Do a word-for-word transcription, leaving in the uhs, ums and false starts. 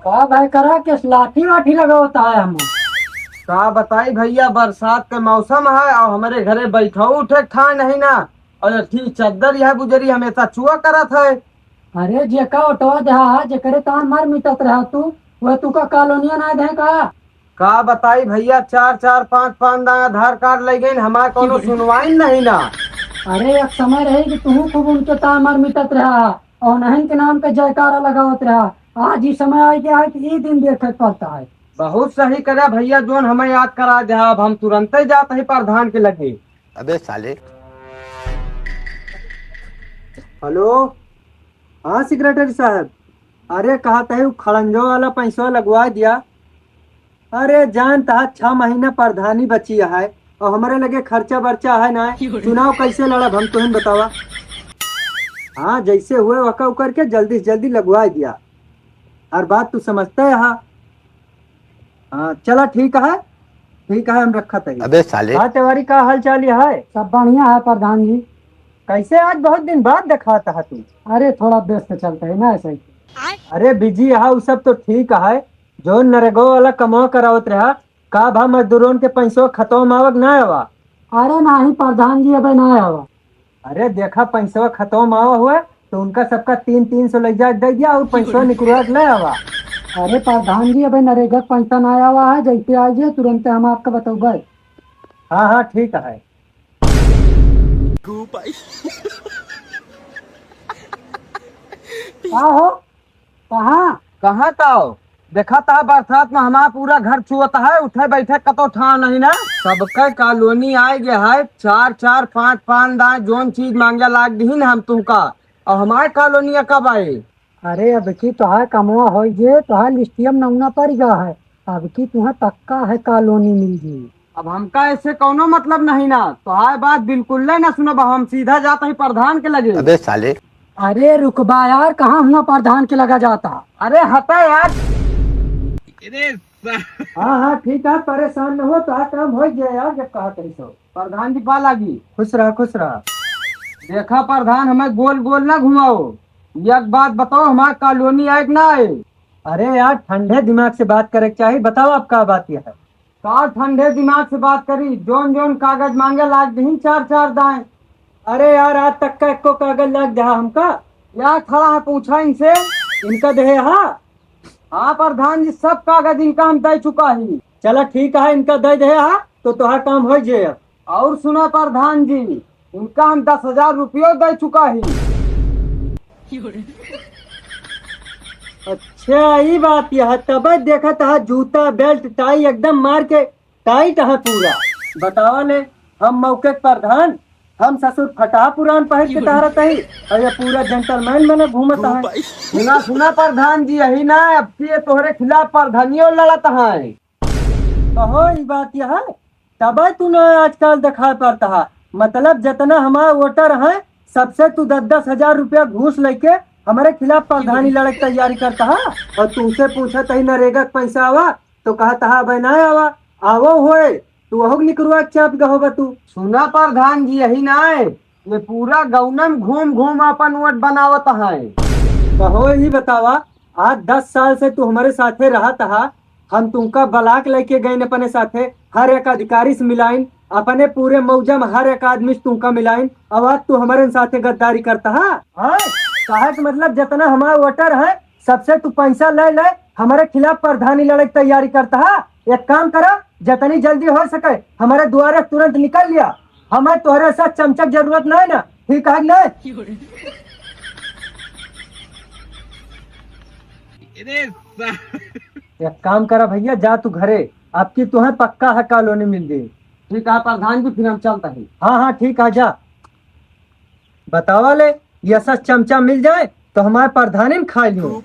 का भाई करा के लाठी वाठी लगावत है हम? का बताई भैया, बरसात के मौसम है और हमरे घरे बैठऊ उठे ठान नहीं ना, और एक ठी चद्दर यह बुजरी हमेशा चुआ करत है। अरे जेका ओटवा देहा है, जेकरे तान मार मिटत रहा तू, वह तू का कॉलोनिया ना दे का? का बताई भैया, चार चार पाँच पाँच दाएं आधार कार्ड ले गए, हमारे कोनो सुनवाई नहीं ना। अरे एक समय रहे कि तू खूब उनके तान मार मिटत रहा और उन्हन के नाम पे जयकारा लगावत रहा। आज ही समय आ गया है कि ये दिन देखे के पड़ता है। बहुत सही करा भैया, जोन हमें याद करा दिया। अब हम तुरंते जात ही प्रधान के लगे। अबे साले। हेलो, हाँ सेक्रेटरी साहब, अरे कहा तही उ खड़ंजो वाला पैसवा लगवा दिया। अरे जान तहा छह महीना प्रधानी बची है और हमरे लगे खर्चा बर्चा है ना, चुनाव कैसे लड़ब हम, तुहिन बतावा। हाँ जैसे हुए वका करके जल्दी से जल्दी लगवा दिया, और बात तू समझता है। हाँ, हाँ चला ठीक है, ठीक है हम रखत है। अबे साले। हाँ तिवारी का हाल चाल है? सब बढ़िया है प्रधान जी। कैसे आज बहुत दिन बाद देखात है तू? अरे थोड़ा व्यस्त चलता है ना ऐसे ही। अरे बिजी है, उ सब तो ठीक है, जो नरेगो वाला कमवा करावत रहा, का भा मजदूरन के पैसवा खतम आवा कि ना आवा? अरे नाही प्रधान जी, अबे ना आवा। अरे देखा पैसवा खतम आवा हुआ तो उनका सबका तीन तीन सौ ले जाके दे दिया और पैसवा निकलवा के ले आवा। अरे प्रधान जी, अबे नरेगा के पैसा ना आवा है, जैसे आ जाए तुरंत हम आपका बताऊबे। हाँ हाँ ठीक है। का हो? कहाँ? कहाँ ताओ? देखा ता बरसात में हमार पूरा घर चुअत है, उठे बैठे कतो ठाव नहीं ना। सबके कॉलोनी आए गए है, चार चार पाँच पाँच दाएं जोन चीज मांगे लाग दीन हम तुमका। और हमारे कॉलोनिया कब आए? अरे अब की तोहार कमवा होई जे, तोहार लिस्टियम नौना पड़ गया है, अब की तुहा पक्का है कॉलोनी मिल गई। अब हमका ऐसे कौनो मतलब नहीं ना, तोहार बात बिल्कुल ले ना सुनब, हम सीधा जात ही प्रधान के लगे। अबे साले। अरे रुकबा यार, कहाँ हुआ प्रधान के लगा जाता? अरे हटा यार। अरे सा- हाँ हाँ ठीक है, परेशान न हो, तोहार काम हो गया यार, जब कहा तही सो। प्रधान जी पा लागी। खुश रहा, खुश रहा। देखा प्रधान, हमें गोल गोल ना घुमाओ, एक बात बताओ, हमार कॉलोनी आए कि ना आए? अरे यार ठंडे दिमाग से बात करे के चाही, बताओ आप का बात यह है? का ठंडे दिमाग से बात करी, जोन जोन कागज मांगे लाग दही चार चार दाएं। अरे यार आज तक का एको कागज लाग दहा हमका? या खड़ा है पूछा इनसे, इनका देहे हा? हाँ प्रधान जी, सब कागज इनका हम दे चुका ही। चला ठीक है, इनका दे दे हा तो तोहार काम हो जे। और सुना प्रधान जी, इनका हम दस हजार रुपयो दे चुका ही। अच्छा ई बात यह है, तब देखत हा जूता बेल्ट टाई एकदम मार के टाइट है पूरा। बतावा ले, हम मौके के प्रधान, हम ससुर फटाहा पुरान पहन के टहरत ही और ये पूरा जेंटलमैन मने घूमत है। सुना सुना प्रधान जी, यही ना अब की ये तोहरे खिलाफ प्रधानियों लड़त है। कहो ई बात यह है, तबे तू ना आजकल दिखाई पड़ता है। मतलब जितना हमारा वोटर है, सबसे तू दस दस हजार रुपया घूस लेके हमारे खिलाफ प्रधानी लड़े के तैयारी करता है। और तुमसे पूछत ही नरेगा के पैसा आवा तो कहत हा अबे ना आवा, आवो होए, तू अहुक निकरुआ के चाप गहो बा तू। सुना प्रधान जी, यही ना है, ये पूरा गौनम घूम घूम अपन वोट बनावत है। कहो ही बतावा, आज दस साल से तू हमारे साथे रहत हा, हम तुमका ब्लॉक लेके गए अपने साथे, हर एक अधिकारी से मिलाइन, अपने पूरे मौजा में हर एक आदमी से तुमका मिलाइन, और आज तू हमारे साथे गद्दारी करता हा? हाँ, कहे के मतलब जितना हमारा वोटर है, सबसे तू पैसा ले ले, हमारे खिलाफ प्रधानी लड़े की तैयारी करता हा। एक काम करा, जितनी जल्दी हो सके हमारे द्वारे तुरंत निकल लिया। हमें तोहरे साथ चमचक जरूरत नहीं ना, ठीक है कि नहीं? अरे सा- एक काम करा भैया, जा तू घरे, आपकी तुहे पक्का है कॉलोनी मिल गई। ठीक है प्रधान जी, फिर हम चलते हैं। हाँ हाँ ठीक है, जा। बतावा ले, ये ऐसा चमचा मिल जाए तो हमारे प्रधानी में खा लियो।